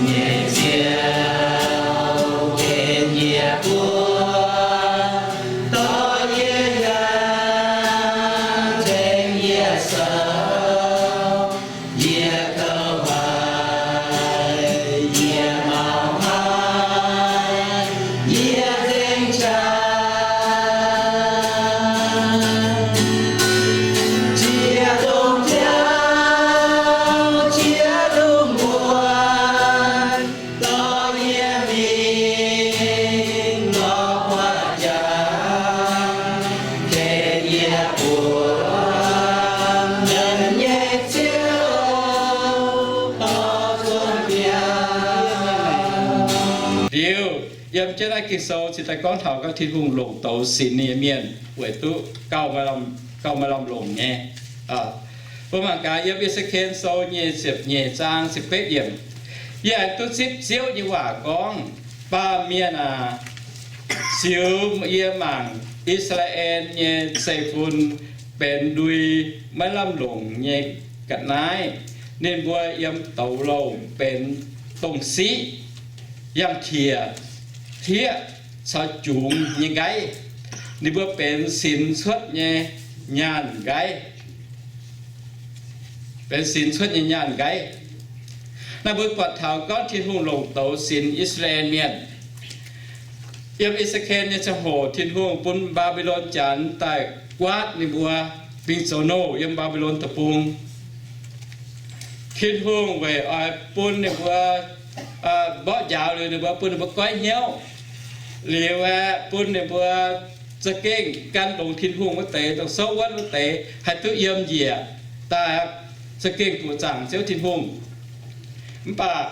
nyei ziouv, ken yie mbuo, dorh yie yangh, tengx yie sou, yie kouv haic, yie mauv haic, yie nzengc qaqv, jiex dongh jauv, jiex dongh muonz, dorh yie mingh lorz buatc jaax, ken yie mbuo, nzuonx nyei ziouv, dorh zuangx biaux. Liuz, yiem jienv naaiv Ging-Sou cingx daaih gorngv taux gorngv Tin-Hungh longc douz sinx ninh nyei mienh weic duqv gauh maaih lamh, gauh maaih lamh longc nyei. Mbuo mangc gaax yiem E^se^ken Sou nyei ziepc nyeic zaang ziepc betv yiemc, yie aengx duqv zipv Ziouv nyei waac gorngv, Baamh mienh aac, ziux yie mangc I^saa^laa^en nyei zeiv-fun benx lui, maiv lamh longc nyei ga'naaiv. Ninh mbuo yiem douz louh benx dongh siqv, yangh qiex, hlieqv caux jungx nyei nqaiv. Ninh mbuo benx sinx cuotv nyei nyaanh nqaiv. Benx sinx cuotv nyei nyaanh nqaiv. Naaiv mbuo buatc taux gorngv Tin-Hungh longc douz sinx I^saa^laa^en Mienh. Yiem E^se^ken nyei ziangh hoc Tin-Hungh bun Mbaa^mbi^lon Janx daaih guaatv ninh mbuo, bingx zoux nouh yiem Mbaa^mbi^lon Deic-Bung. Tin-Hungh weic oix bun ninh mbuo mborqv njaaux liuz ninh mbuo, bun ninh mbuo goiv hnyouv liuz aeqv, bun ninh mbuo za'gengh gan longx Tin-Hungh wuov deix, dongh souv wuonv wuov deix, haih duqv yiem njiec daaih, za'gengh buoqc zaangc Ziouv Tin-Hungh. Mv baac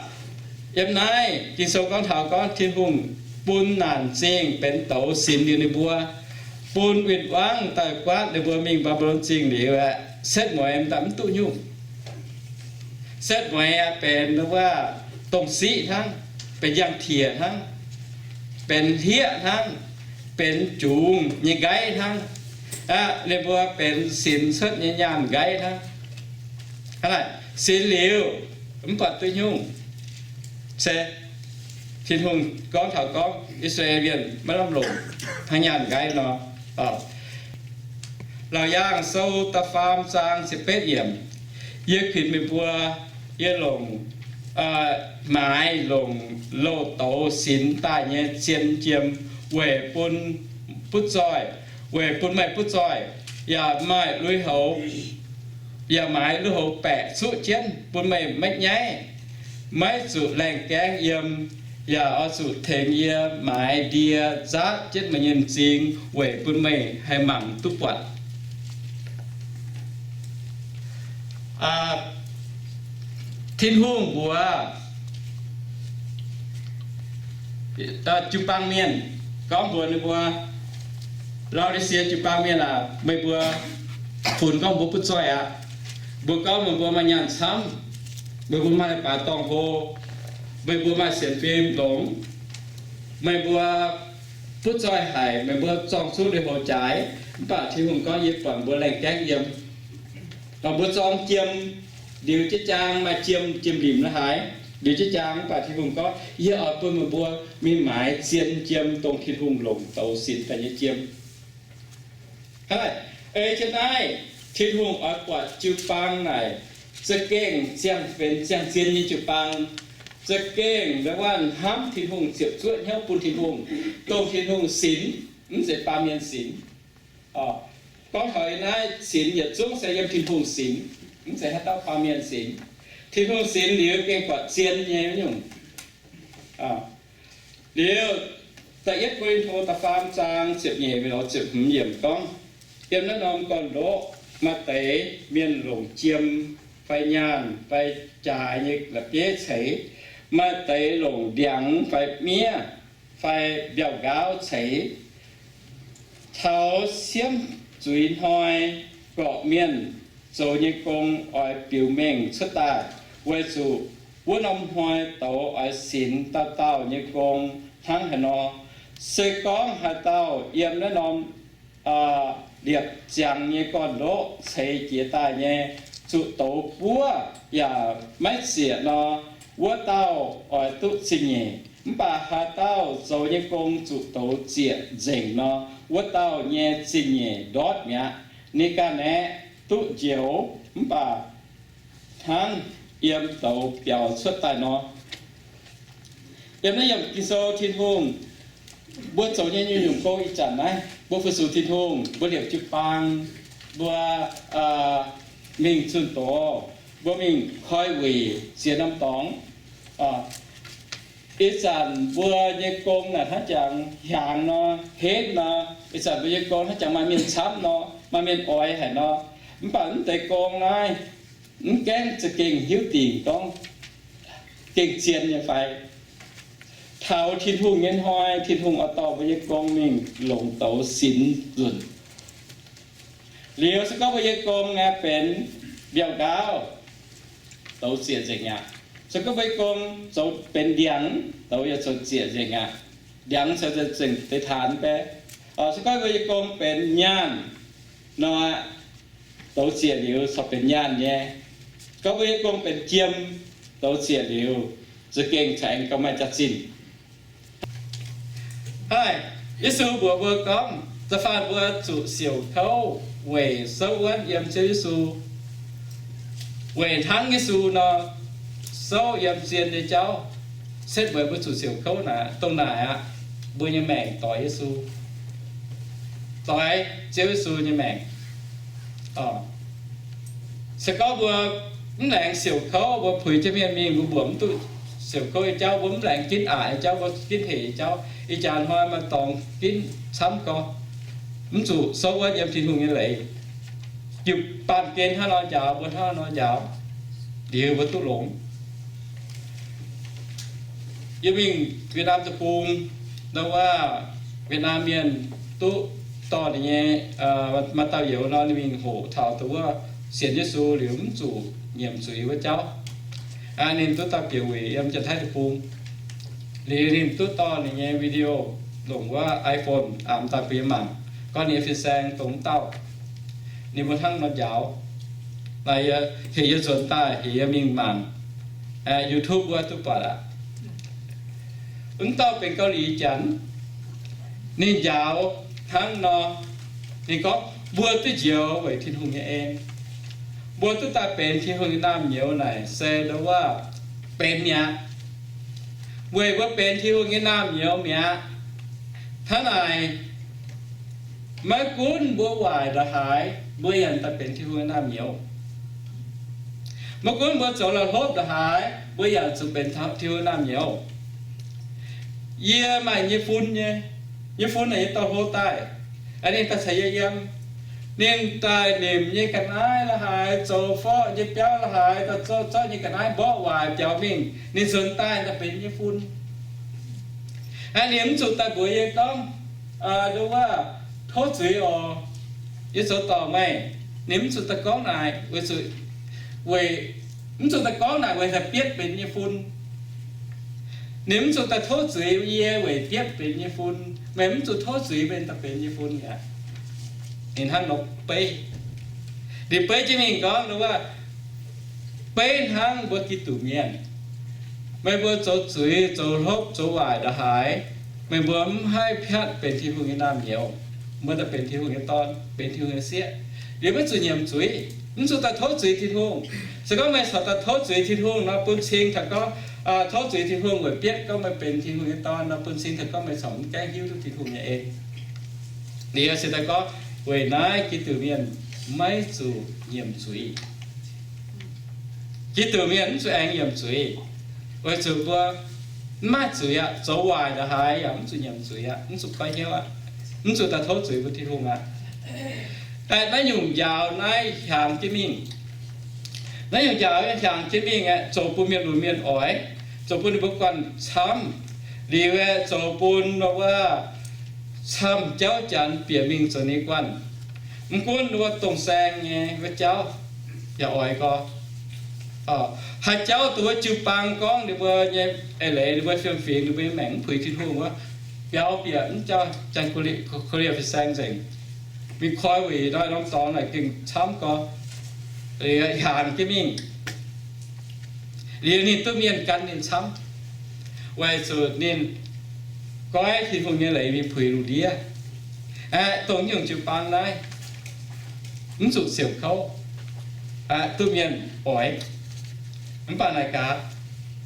yiem naaiv Ging-Sou gorngv taux gorngv Tin-Hungh bun naanc zingh benx douz sinx liuz ninh mbuo, bun win-wangv daaih guaatv ninh mbuo mingh Mbaa^mbi^lon Zingh liuz aeqv, setv mueiz daaih mv duqv nyungc. Setv mueiz aeqv, benx wuov dongh siqv hnangv, benx yangh qiex hnangv, benx hlieqv hnangv, benx jungx nyei nqaiv hnangv. Aqv, ninh mbuo benx sinx cuotv nyei nyaanh nqaiv hnangv. Hnangv naaic, sinx liuz mv buatc duqv nyungc. Se Tin-Hungh gorngv taux gorngv I^saa^laa^en Mienh maiv lamh longc hnangv nyaanh nqaiv nor. Laauc Yaangh Sou da'faam zaang ziepc betv yiemc, yie kuinx meih mbuo, yie longc, maaiz longc loz-douz sinx daaih nyei zien jiem weic bun butv zoih, weic bun meih butv zoih, yaac maaih lui-houx, yaac maaiz lui-houx baeqc cuqv jienv bun meih maiv nyaiv, maiv zuqc laengh gaengv yiem, yaac oix zuqc tengx yie maaiz ndie nzaatv jienv meih nyei m'zing weic bun meih haih mangc duqv buatc. Tin-Hungh mbuox jiu-baang mienh, gorngv mbuox ninh mbuo, Laodicea jiu-baang mienh aac, meih mbuo funx gorngv mbuo butv zoih aqv. Mbuo gorngv meih mbuo maaih nyaanh camv, meih mbuo maaih leiz-baaix dorngh hlo, meih mbuo maaih sienx fim longx, meih mbuo butv zoih haic, meih mbuo zorng zuqc lui-houx jaaix, mv baac Tin-Hungh gorngv, yie buatc mbuo laengh gaengv yiem. Dongh mbuo zorng jiem, liuz jienv jaang maaih jiem, jiem-limc la'haaix, liuz jienv jaang, mv baac Tin-Hungh gorngv, yie oix bun meih mbuo mingh maaiz zien jiem dongh Tin-Hungh longc douz sinx daaih nyei jiem. Hnangv naaic, ei jienv naaiv, Tin-Hungh oix buatc jiu-baang naaic za'gengh ziangh benx ziangh zien nyei jiu-baang, za'gengh ndongc wuov hnamv Tin-Hungh, ziepc zuoqv hnyouv bun Tin-Hungh, dongh Tin-Hungh sinx, mv zeiz baamh mienh sinx. Gorngv taux yiem naaiv, sinx yietc zungv se yiem Tin-Hungh sinx, mv zeiz haaix dauh baamh mienh sinx. Tin-Hungh sinx liuz gengh buatc zien nyei nyungc. Liuz, da'yietv Ko^lin^to da'faam zaang ziepc nyeic mingh lorz ziepc hmz yiemc gorngv, yiem naaiv norm gorn-ndoqv maaih deix mienh longc jiem fai nyaanh fai jaaix nyei la'bieiv ceix, maaih deix longc ndiangx fai miev fai mbiauh nqaauv ceix. Taux siemv zuiz hnoi, gorqv-mienh zoux nyei gong oix biux mengh cuotv daaih, weic zuqc wuov norm hnoi douz oix sinx dauh dauh nyei gong hnangv haaix nor. Se gorngv haaix dauh yiem naaiv norm liepc ziangx nyei gorn-ndoqv ceix jiez daaih nyei, zuqc douz buov yaac maiv zieqc nor, Wuov dauh oix duqv zingh nyeic, mv baac haaix dauh zoux nyei gong zuqc douz zieqc nzengc nor, wuov dauh nyei zingh nyeic ndortv mi'aqv. Ninh ganh aeqv, duqv njoux mv baac hnangv yiem douz biaux cuotv daaih nor. Yiem naaiv yiemc Ging-Sou Tin-Hungh, mbuo zoux nyei nyungc-nyungc gong ih zanc naaiv, mbuo fu-sux Tin-Hungh, mbuo liepc jiu-baang, mbuo mingh zunh doz, mbuo mingh koi wuic ziex norm dorngx. Ih zanc mbuo nyei gong naaic hnangv jangx hiaangx nor, henv nor, ih zanc mbuo nyei gong hnangv jangx maaih mienh camv nor, maaih mienh oix haic nor. Mv baac mv deix gong naaiv, mv gaengh za'gengh hiuv dingc gorngv gengh zien nyei fai. Taux Tin-Hungh nyei hnoi, Tin-Hungh oix dorh mbuo nyei gong mingh longc douz sinx nzunc. Liuz se gorngv mbuo nyei gong aeqv benx mbiauh nqaauv, douz zieqc nzengc aqv. Se gorngv mbuo nyei gong zoux benx ndiangx, douz yaac zoux zieqc nzengc aqv. Ndiangx zoux zieqc nzengc deix taanx bae. Se gorngv mbuo nyei gong benx nyaanh nor, douz zieqc liuz corc benx nyaanh nyei. Gorngv mbuo nyei gong benx jiem, douz zieqc liuz za'gengh corc aengx gauh maaih jaax-zinh. Aaih, Yesu mbuox mbuo gorngv, da'faanh mbuo zuqc siouc kouv weic souv wuonv yiem Ziouv Yesu, weic hnangv Yesu nor, souv yiem zien nyei jauv. Setv weic mbuo zuqc siouc kouv naaic, dongh naaic aqv, mbuo nyei maengc doix Yesu, doix Ziouv Yesu nyei maengc. Se gorngv mbuo mv laengz siouc kouv, mbuo puix jienv mienh mingh, mbuo mbuoqc mv duqv siouc kouv nyei jauv, mbuo mv laengz ginv aqc nyei jauv, mbuo ginv hec nyei jauv, ih jaax hnoi maaih dorngx ginv camv gorx, mv zuqc souv wuonv yiem Tin-Hungh nyei leiz. Jiu-baang gen hnangv nor njaaux, mbuo hnangv nor njaaux, liuz mbuo duqv longx. Yie mingh Việt Nam deic-bung, ndau wuov Việt Nam mienh duqv dorh ninh nyei, maaih dauh youz nor, ninh mingh hoqc taux dongh wuov sienx Yesu liuz mv zuqc nyiemc zuiz wuov jauv. Ninh duqv daaih bieqc wuic yiem Janx-Taiv deic-bung. Liuz ninh duqv dorh ninh nyei video longc wuov iPhone, aa, daaih bun yie mangc, gorngv ninh nyei fin-saeng dongh wuov dauh. Ninh mbuo hnangv nor njaaux. Naaic heuc yie nzuonx daaih, heuc yie mingh mangc YouTube wuov duqv buatc aqv. Wuov dauh benx Gauv^li Janx, ninh njaaux hnangv nor, ninh gorngv mbuo duqv njoux weic Tin-Hungh nyei en. Mbuo duqv daaih benx Tin-Hungh nyei naamh nyouz naaic se ndau wuov benx mi'aqv. Weic mbuo benx Tin-Hungh nyei naamh nyouz mi'aqv. Hnangv naaic, maiv gunv mbuo waaic ndongc haaix, mbuo yaac daaih benx Tin-Hungh nyei naamh nyouz. Maiv gunv mbuo zoux la'hlopv ndongc haaix, mbuo yaac zuqc benx Tin-Hungh naamh nyouz. Yie maaih nyei fun nyei, nyei fun naaic yie dorh hlo daaih, ninh daaih caux yie yiem. Ninh daaih nimc nyei ga'naaiv la'haaix, zoux forv nyei biauv la'haaix, daaih zorqv, zorqv nyei ga'naaiv mborqv waaic biaux mingh, ninh nzuonx daaih daaih benx nyei fun. Ninh mv zuqc daaih mbuox yie gorngv, nduov wuov, tov zuiz oc, yie zoux dorngc meih. Ninh mv zuqc daaih gorngv naaic, weic zuqc, weic, mv zuqc daaih gorngv naaic weic haih bietv benx nyei fun. Ninh mv zuqc daaih tov zuiz yie weic bietv benx nyei fun. Meih mv zuqc tov zuiz meih daaih benx nyei fun mi'aqv. Ninh hnangv nor beiv. Ninh beiv jienv mingh gorngv wuov, beiv hnangv mbuo Giduc mienh, meih mbuo zoux zuiz, zoux hlopv, zoux waaic ndongc haaix, meih mbuo mv haih piatv benx Tin-Hungh nyei naamh nyouz, mbuo daaih benx Tin-Hungh nyei dorn, benx Tin-Hungh nyei sieqv. Liuz maiv zuqc nyiemc zuiz, mv zuqc daaih tov zuiz Tin-Hungh. Se gorngv meih corc daaih tov zuiz Tin-Hungh nor, bun cing taux gorngv, tov zuiz Tin-Hungh weic bietv gorngv meih benx Tin-Hungh nyei dorn nor, bun cing taux gorngv meih corc mv gaengh hiuv duqv Tin-Hungh nyei en. Liuz se daaih gorngv weic naaiv Giduc mienh maiv zuqc nyiemc zuiz. Giduc mienh mv zuqc aengx nyiemc zuiz, weic zuqc mbuo mv maaih zuiz aqv. Zoux waaic ndongc haaix yaac mv zuqc nyiemc zuiz aqv, mv zuqc goiv hnyouv aqv, mv zuqc daaih tov zuiz bun Tin-Hungh aqv. Naaiv nyungc njaaux naaiv hiaangx jienv mingh. Naaiv nyungc njaaux hiaangx jienv mingh aeqv, zoux bun mienh lunx mienh oix, zoux bun ninh mbuo guanh camv. Liuz aeqv, zoux bun wuov camv jauv Janx bieqc mingh zoux ninh guanh. Mv gunv wuov dongh saeng nyei wuov jauv yaac oix gorx. Haaix jauv dongh wuov jiu-baang gorngv ninh mbuo nyei eix leiz, ninh mbuo fiem-fingx, ninh mbuo nyei maengc mv puix Tin-Hungh wuov, biaux bieqc mv jauv Janx-Ko^lie^, Ko^lie fin-saeng nzengc. Mingh koi wuic nor, norm dorngx naaic gengh camv gorx, hiaangx jienv mingh. Liuz ninh duqv mienh gan ninh camv, weic zuqc ninh goiv Tin-Hungh nyei leiz mingh puix lungh ndiev. Aeqv, dongh nyungc jiu-baang naaiv mv zuqc siouc kouv, aeqv, duqv mienh oix. Mv baac naaic gaax,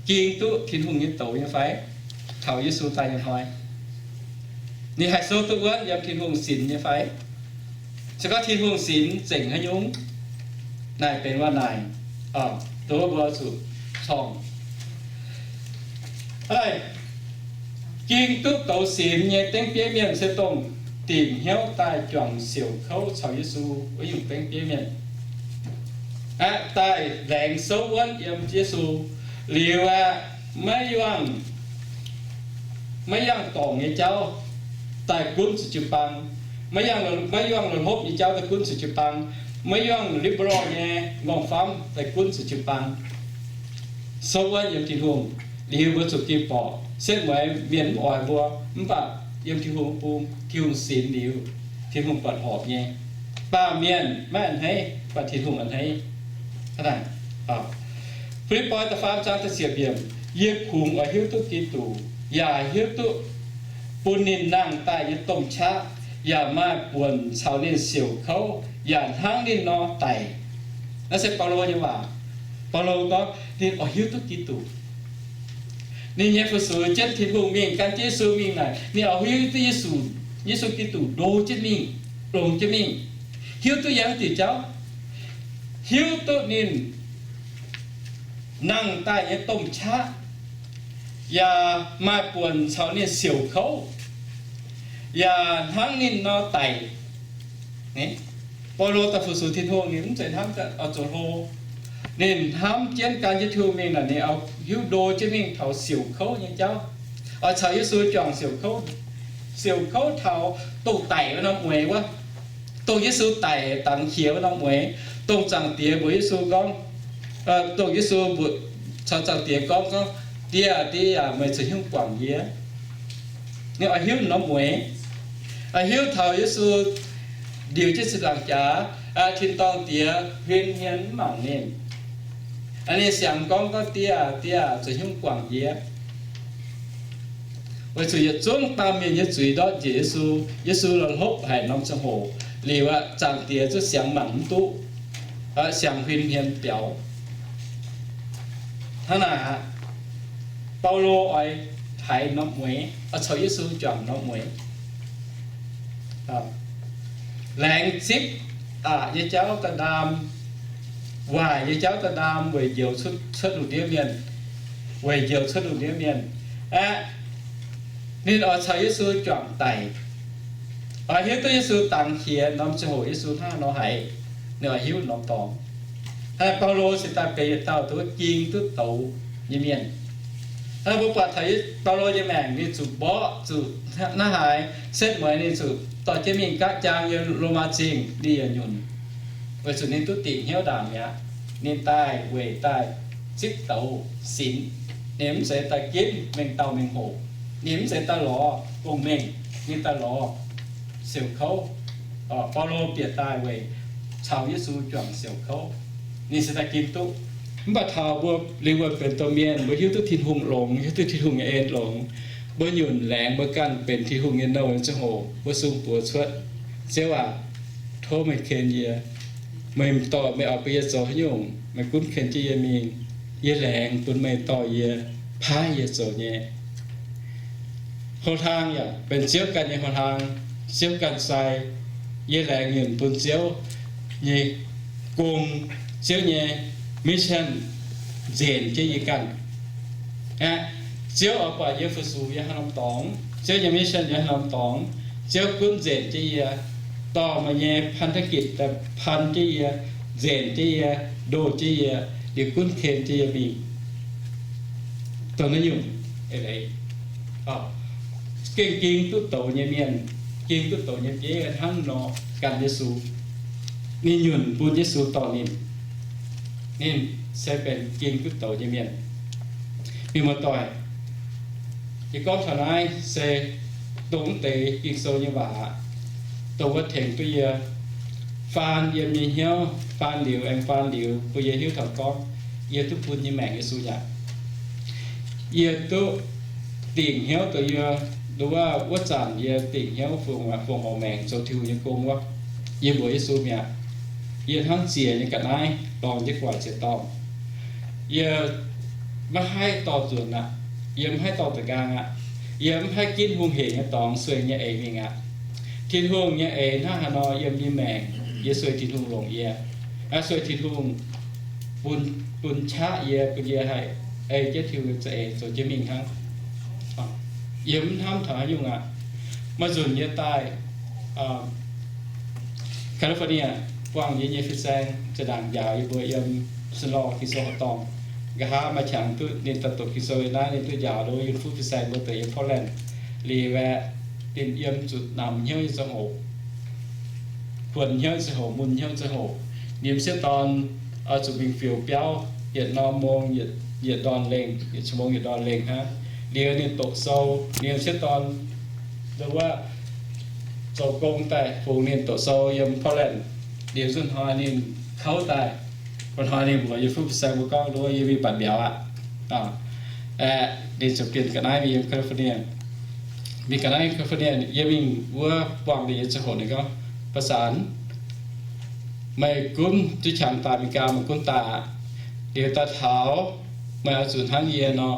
ging duqv Tin-Hungh nyei douz nyei fai? Taux Yesu daaih nyei hnoi, ninh haih souv duqv wuonv yiem Tin-Hungh sinx nyei fai? Se gorngv Tin-Hungh sinx zengc haaix nyungc? Naaic benx waac naaic, duqv mbuo zuqc corngh. Ging duqv douz sinx nyei dengv bieiv mienh se dongh dingc hnyouv daaih juangc siouc kouv caux Yesu wuov nyungc dengv bieiv mienh, aeqv, daaih laengz souv wuonv yiem Yesu. Liuz aeqv, maiv yangh, maiv yangh dorngc nyei jauv daaih gunv zuqc jiu-baang, maiv yangh, maiv yangh la'hlopv nyei jauv daaih gunv zuqc jiu-baang, maiv yangh liberal nyei m'nqorngv-famv daaih gunv zuqc jiu-baang. Souv wuonv yiem Tin-Hungh. Liuz mbuo zuqc ging borqc, setv mueiz mienh mv oix mbuo, mv baac yiem Tin-Hungh bung, Tin-Hungh sinx liuz, Tin-Hungh buatc horpc nyei. Baamh mienh maiv a'hneiv, baac Tin-Hungh a'hneiv. Hnangv naaic, Fi^lipv^poi da'faam zaang da'ziepc yiemc, yie kungx oix hiuv duqv Giduc, yaac hiuv duqv bun ninh nangh daaih nyei domh qaqv, yaac maaih buonc caux ninh siouc kouv, yaac hnangv ninh nor daic. Naaiv se Baulo nyei waac. Baulo gorngv ninh oix hiuv duqv Giduc. Ninh nyei fu-sux jienv Tin-Hungh mingh, gan jienv Yesu mingh naaic, ninh oix hiuv duqv Yesu, Yesu Giduc ndo jienv mingh, longx jienv mingh, hiuv duqv yangh diuc jauv, hiuv duqv ninh nangh daaih nyei domh qaqv, yaac maaih buonc caux ninh siouc kouv, yaac hnangv ninh nor daic. Baulo daaih fu-sux Tin-Hungh, ninh mv zeiz hnamv oix zoux hlo. Ninh hnamv jienv gan jienv Tin-Hungh mingh naaic, ninh oix hiuv ndo jienv mingh taux siouc kouv nyei jauv, oix caux Yesu juangc siouc kouv. Siouc kouv taux dongh daic wuov norm mueix wuov. Dongh Yesu daic dangx qiex wuov norm mueix, dongh Zaangc Diex mbuox Yesu gorngv, dongh Yesu mbuox, caux Zaangc Diex gorngv, gorngv, Diex, Diex aac, meih zoux haaix nyungc guangc yie? Ninh oix hiuv norm mueix, oix hiuv taux Yesu ndiux jienv ziepc nzaangc jaax, tin-dorngh Diex huin hmien mv mangc ninh. Ninh siangx gorngv, gorngv, Diex aac, Diex aac, zoux haaix nyungc guangc yie? Weic zuqc yietc zungv baamh mienh nyei zuiz ndortv njiec Yesu, Yesu la'hlopv haic norm ziangh hoc. Liuz aqv, Zaangc Diex zungv siangx mangc mv duqv, siangx huin hmien biaux. Hnangv naaic aqv, Baulo oix haiz norm mueix, oix caux Yesu juangc norm mueix. Laengz zipv aqc nyei jauv daaih ndaam, waaic nyei jauv daaih ndaam weic njoux cuotv lungh ndiev mienh, weic njoux cuotv lungh ndiev mienh. Aeqv, ninh oix caux Yesu juangc daic, oix hiuv duqv Yesu dangx qiex norm ziangh hoc Yesu hnangv haaix nor haiz, ninh oix hiuv norm dorngx. Hnangv naaic Baulo cingx daaih benx yietc dauh duqv ging duqv douz nyei mienh. Hnangv naaic mbuo buatc taux Baulo nyei maengc ninh zuqc mborqv zuqc hnangv haaix, setv mueiz ninh zuqc dorh jienv mingh gapv jaang yiem Lomaa Zingh, ninh yaac nyunc, weic zuqc ninh duqv dingc hnyouv ndaangc mi'aqv. Ninh daaih weic daaih zipv douz sinx. Ninh mv zeiz daaih ginv mengh dauh mengh hoc. Ninh mv zeiz daaih lorz gong-mengh. Ninh daaih lorz siouc kouv. Baulo bieqc daaih weic caux Yesu juangc siouc kouv, ninh se daaih ginv duqv. Mv baac taux mbuo liuz mbuo benx domh mienh, mbuo hiuv duqv Tin-Hungh longx, hiuv duqv Tin-Hungh nyei en longx, mbuo nyunc laengz mbuo ganh benx Tin-Hungh nyei nouh nyei ziangh hoc, mbuo sung buoz cuotv, Ziouv aac, tov meih ken yie. Meih m'dorh meih oix bun yie zoux haaix nyungc, meih gunv ken jienv yie mingh. Yie laengz bun meih dorh yie, paaiv yie zoux nyei. Houx-hlaang yaac benx Ziouv ganh nyei houx-hlaang, Ziouv ganh sai. Yie laengz nyunc bun Ziouv nyei gong, Ziouv nyei mission nzenc jienv yie ganh. Aeqv, Ziouv oix buatc yie fu-sux yie haaix norm dorngx, Ziouv nyei mission yie haaix norm dorngx, Ziouv gunv nzenc jienv yie, dorh meih nyei ภารกิจ daaih พัน jienv yie, nzenc jienv yie, ndoh jienv yie, liuz gunv ken jienv yie mingh. Dongh naaiv nyungc eix leiz, gengh ging duqv douz nyei mienh, ging duqv douz nyei bieiv hnangv nor gan Yesu. Ninh nyunc bun Yesu dorh ninh, ninh se benx ging duqv douz nyei mienh. Mienh muoz-doic, yie gorngv taux naaiv se dongh mv deix Ging-Sou nyei waac, dongh wuov tengx duqv yie faan yiem nyei hnyouv, faan liuz aengx faan liuz bun yie hiuv taux gorngv, yie duqv bun nyei maengc Yesu yaac. Yie duqv dingc hnyouv dongh yie, nduov wuov zanc yie dingc hnyouv fungx, fungx horc maengc zoux Tin-Hungh nyei gong wuov, yie mbuox Yesu mi'aqv, yie hnangv ziec nyei ga'naaiv dorngx jienv guaic ziec dorngh. Yie maiv haih dorh nzuonx aqv. Yie maiv haih dorh da'nqaang aqv. Yie maiv haih ginv hungh heic nyei dorngx sueih nyei eix mingh aqv. Tin-Hungh nyei eix hnangv haaix nor yiem yie maengc, yie sueih Tin-Hungh longc yie. Aa, sueih Tin-Hungh bun, bun qaqv yie, bun yie haih ei jienv Tin-Hungh nyei za'eix zoux jienv mingh hnangv. Yie mv hnamv taux haaix nyungc aqv. Maaih nzunc yie daaih California buangh yie nyei fin-saeng zinh ndaangc njaaux yie mbuo yiem Senlor Ging-Sou horqc dorngh. Nqa'haav maaih qangx duqv ninh daaih doqc Ging-Sou naaiv, ninh duqv njaaux nduov yie nyei fuqv fin-saeng mbuo deix yiem Portland. Liuz aeqv, ninh yiem zuqc namx hnyouv nyei ziangh hoc, kuonx hnyouv nyei ziangh hoc, mun hnyouv nyei ziangh hoc, ninh m'sieqv dorn oix zuqc mingh fioux biauv yietc norm mong, yietc, yietc ndorn lengh, yietc qv mong yietc ndorn lengh hnangv. Liuz ninh doqc sou, ninh m'sieqv dorn nduov wuov zoux gong daaih fungx ninh doqc sou yiem Portland. Liuz nzunc hnoi ninh kouv daaih, mba'hnoi ninh mbuox yie nyei fuqv fin-saeng mbuo gorngv nduov yie mingh batc mbiauz aqv. Aeqv, ninh ziouc bienh ga'naaiv mingh yiem California. Mingh ga'naaiv California, yie mingh wuov buangh ninh nyei ziangh hoc ninh gorngv, Ba'sanx, meih gunv duqv qangx daaih America, meih gunv daaih aqv. Liuz daaih taux, meih oix zuqc hnangv yie nor,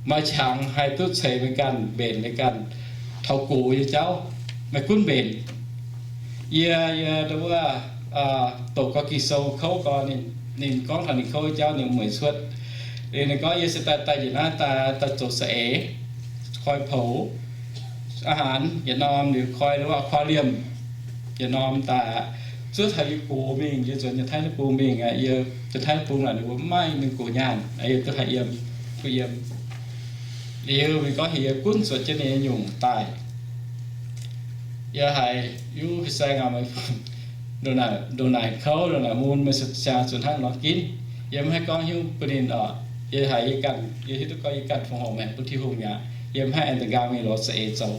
maaih qangx haih duqv ceix meih ganh, mbenc meih ganh, taux gox nyei jauv, meih gunv mbenc. Yie, yie nduov wuov doqc gau Ging-Sou kouv gau, ninh gorngv taux ninh kouv nyei jauv ninh mueic cuotv. Ninh gorngv yie se daaih, daaih njiec naaiv daaih, daaih zoux saeng-eix, koi poux, aav haanz yietc norm, liuz koi nduov wuov aquarium yietc norm daaih aqv. Zuov taux yie gox mingh, yie nzuonx Janx-Taiv Deic-Bung mingh aqv. Yie Janx-Taiv Deic-Bung naaic ninh mbuo mv maaih mingh gox nyaanh, yie duqv haih yiem, duqv yiem. Liuz ninh gorngv heuc yie gunv zuotc jienv ninh nyei nyungc daaih. Yie haiz, Yie fin-saeng aac, ndongc naaic kouv, ndongc naaic mun, meih siang zuqc hnangv nor ginv. Yie mv haih gorngv hnyouv bun ninh oc. Yie haiz yie ganh, yie hiuv duqv gorngv yie ganh fungx horc maengc bun Tin-Hungh mi'aqv. Yie mv haih aengx da'nqaang mingh lorz za'eix zoux.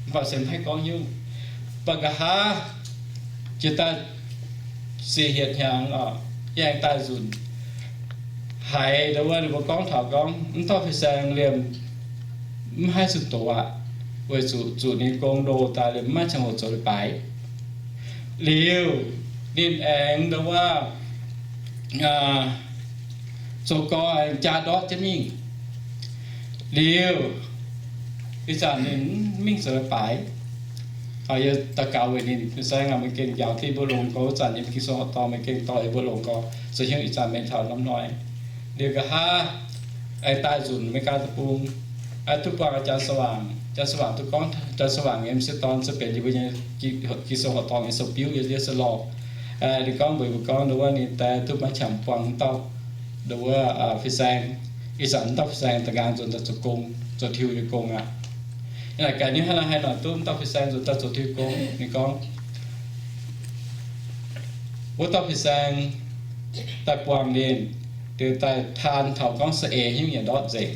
Mv baac se mv haih gorngv hnyouv. Mv baac nqa'haav jiex daaih siec hietc hnyangx oc, yie aengx daaih nzunc. Haiz nduov wuov ninh mbuo gorngv taux gorngv mv dauh fin-saeng liemh mv haih zunh doz aqv, weic zuqc zuqc ninh gong ndoh daaih liemh mv maaih ziangh hoc zoux leiz-baaix. Liuz ninh aengx nduov wuov zoux gau aengx jaa ndortv jienv mingh. Liuz ih zanc ninh mv mingh zoux leiz-baaix. Yie daux gaux weic ninh, fin-saeng aac, meih gengh njaaux jienv mbuo longx gau. Wuov zanc yiem Ging-Sou horqc dorngh meih gengh dorh yie mbuo longx gau, zoux hnyouv ih zanc meih taux norm hnoi. Liuz nqa'haav aengx daaih nzunc America Deic-Bung, duqv buangh Janx-Sawaangc. Janx-Sawaangc duqv gorngv, Janx-Sawaangc nyei m'sieqv dorn se benx yie mbuo nyei Ging-Sou horqc dorngh nyei sou-biuv, yie se lorh. Ninh gorngv mbuox mbuo gorngv nduov wuov ninh daaih duqv maaih qangx buangh wuov dauh, nduov wuov fin-saeng. Ih zanc wuov dauh fin-saeng da'nqaang nzuonx daaih zoux gong, zoux Tin-Hungh nyei gong aqv. Naaic gaax ninh hnangv naaiv haaix nor duqv wuov dauh fin-saeng nzuonx daaih zoux Tin-Hungh gong. Ninh gorngv wuov dauh fin-saeng daaih buangh ninh, liuz daaih taan taux gorngv saeng-eix hnyouv nyanc ndortv nzengc.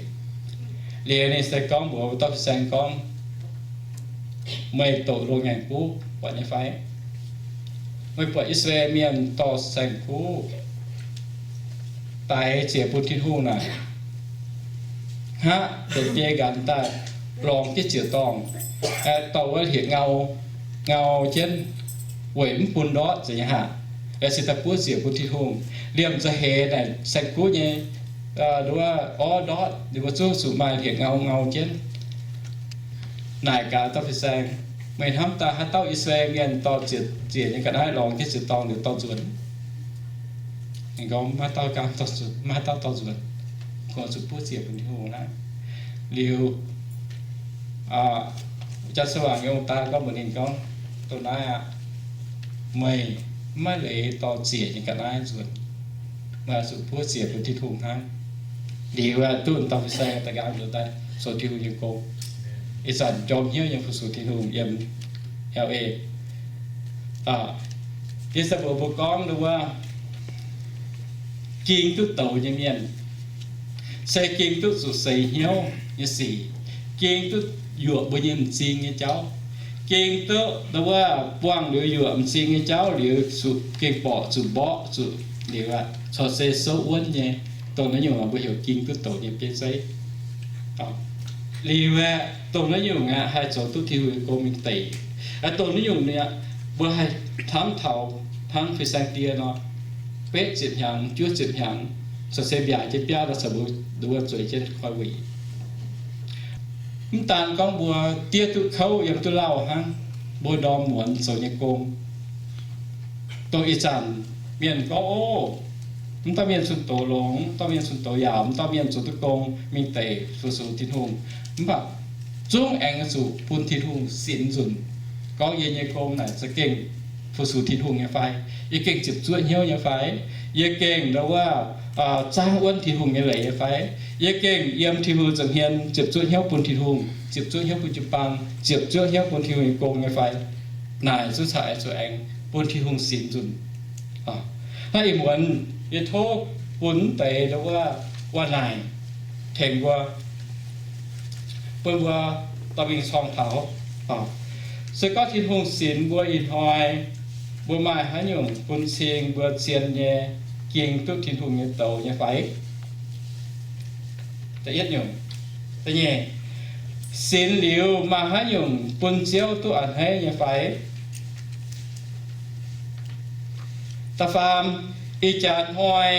Liuz ninh se gorngv mbuox wuov dauh fin-saeng gorngv, Meih doqc loz-ngaengc guv buatc nyei fai? Meih buatc I^saa^laa^en Mienh dorh saeng-kuv daix ziec bun Tin-Hungh naaic, hngaqv deix biei nqanx daaih lorngx jienv ziec-dorngh, dorh wuov hlieqv-ngau, ngau jienv, weic mv bun ndortv nzengc nyei haac, se daaih buov ziec bun Tin-Hungh. Liemh za'heix naaic saeng-kuv nyei nduov orv ndortv, ninh mbuo zungv zuqc maaih hlieqv-ngau ngau jienv. Naaic gaax dauh fin-saeng, Meih hnamv daaih haaix dauh I^saa^laa^en Mienh dorh ziec, ziec nyei ga'naaiv lorngx jienv ziec-dorngh liuz dorh nzuonx? Ninh gorngv, Maiv dauh ganh dorh nzuonx, maiv haaix dauh dorh nzuonx. Kungx zuqc buov ziec bun Tin-Hungh hnangv. Liuz Janx-Sawaangc nyei ong-daa gorngv mbuox ninh gorngv, Dongh naaiv aqv, meih maiv leiz dorh ziec nyei ga'naaiv nzuonx. Meih oix zuqc buov ziec bun Tin-Hungh hnangv. Liuz aeqv, duqv dauh fin-saeng daaih nqaang nzuonx daaih zoux Tin-Hungh nyei gong. Ih zanc njormh hnyouv nyei fu-sux Tin-Hungh yiem L A. Yie se mbuox mbuo gorngv nduov wuov, ging duqv douz nyei mienh se ging duqv zuqc seix hnyouv nyei sic, ging duqv yuoqc mbuo nyei m'zing nyei jauv, ging duqv nduov wuov buangh liuz yuoqc m'zing nyei jauv liuz zuqc gengh borqc zuqc mborqv zuqc liuz aqv. corc se souv wuonv nyei, dongh naaiv nyungc mbuo heuc ging duqv douc nyei bieiv zeiv. Liuz aeqv, dongh naaiv nyungc aqv haih zoux duqv Tin-Hungh nyei gong mingh deic. Dongh naaiv nyungc nyei, mbuo haih hnamv taux hnangv fin-saeng die nor, betv ziepc hnyangx, juov ziepc hnyangx, corc se mbiaac jienv biauv nor, corc mbuo zueiz jienv koi wuic. Mv daan gorngv mbuo diev duqv kouv yiem duqv lauh hnangv, mbuo ndorm muonz zoux nyei gong, dongh ih zanc mienh gorngv, ov, mv dauh mienh zunh doz longx, mv dauh mienh zunh doz yaauc, mv dauh mienh zoux duqv gong mingh deic fu-sux Tin-Hungh. Mv baac zungv aengx zuqc bun Tin-Hungh sinx nzunc, gorngv yie nyei gong naaic za'gengh fu-sux Tin-Hungh nyei fai? Yie gengh ziepc zuoqv hnyouv nyei fai? Yie gengh ndau wuov zaangv wuonv Tin-Hungh nyei leiz nyei fai? Yie gengh yiem Tin-Hungh nza'hmien ziepc zuoqv hnyouv bun Tin-Hungh, ziepc zuoqv hnyouv bun jiu-baang, ziepc zuoqv hnyouv bun Tin-Hungh nyei gong nyei fai? Naaic zungv caux aengx zuqc aengx bun Tin-Hungh sinx nzunc. Hnangv ih muonz yie tov bun mv deix ndau wuov waac-naaic tengx mbuo, bun mbuo dorh mingh corng taux. Se gorngv Tin-Hungh sinx mbuo ih hnoi, mbuo maaih haaix nyungc bun cing mbuo zien nyei, ging duqv Tin-Hungh nyei douz nyei fai? Da'yietv nyungc. Da'nyeic, sinx liuz maaih haaix nyungc bun Ziouv duqv a'hneiv nyei fai? Da'faam, ih jaax hnoi,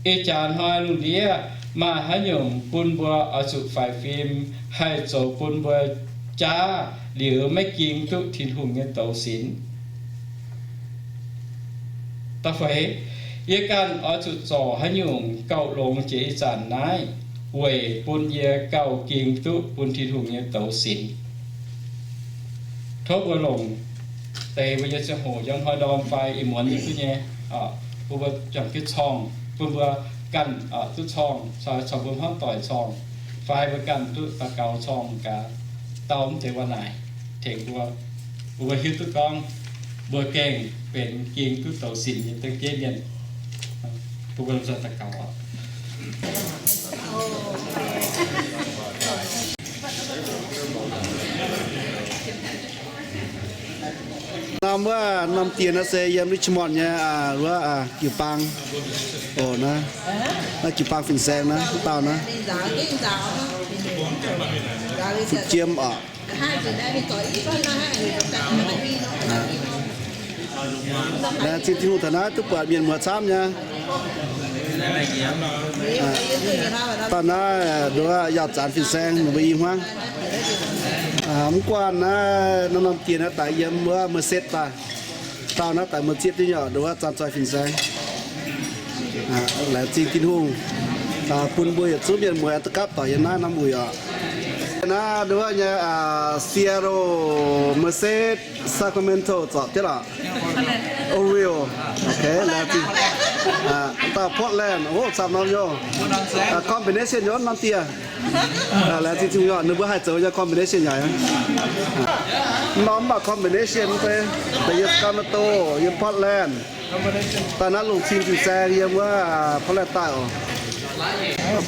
ih jaax hnoi lungh ndiev maaih haaix nyungc bun mbuo oix zuqc faix fim, haih zoux bun mbuo jaav liuz maiv ging duqv Tin-Hungh nyei douz sinx? Da'feix, yie ganh oix zuqc zorc haaix nyungc gauh longx jiex ih zanc naaiv, weic bun yie gauh ging duqv bun Tin-Hungh nyei douz sinx? Tov mbuo longc deix mbuo nyei ziangh hoc, yiem hnoi ndorm fai ih muonz yie duqv nyei, bun mbuo juangc jienv corng, bun mbuo ganh duqv corng, caux mbuo hmuangv doic corng, fai mbuo ganh duqv daux gaux corng gaax, dau mv deix waac-naaic tengx mbuo, bun mbuo hiuv duqv gorngv mbuo gengh benx ging duqv douz sinx nyei dengv jeiv mienh. Bun mbuo daux gaux oc. Norm wuov norm dieh naaiv se yiem Richmond nyei wuov jiu-baang oc, naaiv jiu-baang fin-saeng naaiv, dauh naaiv, fu'jiem oc. Laengz zingh Tin-Hungh taux naaiv duqv buatc mienh muoz camv nyei. Dauh naaiv nduov yaauc zanc fin-saeng ninh mbuo i hmuangv. Mv guanh naaiv norm-norm dieh naaiv daaih yiem wuov Merced daaih. Dauh naaiv daaih Merced nyei oc, nduov zanc-zoih fin-saeng. Laengz zingh Tin-Hungh bun mbuo yietc zungv mienh muoz duqv gapv doic yiem naaiv norm wuic oc. Naaiv nduov nyei Seattle, Merced, Sacramento zorpc jienv lorqc. Oreos, ok, laengz zingh. Dauh Portland, o, camv norm nyei. Combination nyei norm dieh. Laengz zingh Tin-Hungh, ninh mbuo haih zoux nyei combination yaac. Norm mv baac combination mv bei, da'yietv Sacramento, yiem Portland. Daaih naaiv longc cing fin-saeng yiem wuov Portland daaih oc.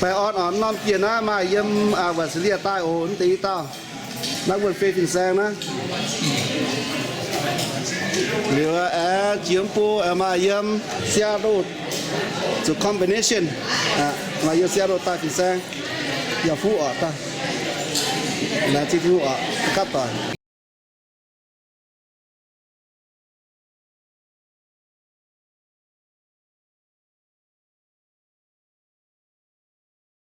Baengh orn oc, norm dieh naaiv maaih yiem Visalia daaih oc, mv deix i dauh. Naaiv wuonh fei fin-saeng naaiv. Liuz aengx jiex mv bung maaih yiem Seattle zuqc combination, maaih yiem Seattle daaih fin-saeng. Yaac fuqv oc, daaih. Laengz zingh Tin-Hungh oc, gapv doic.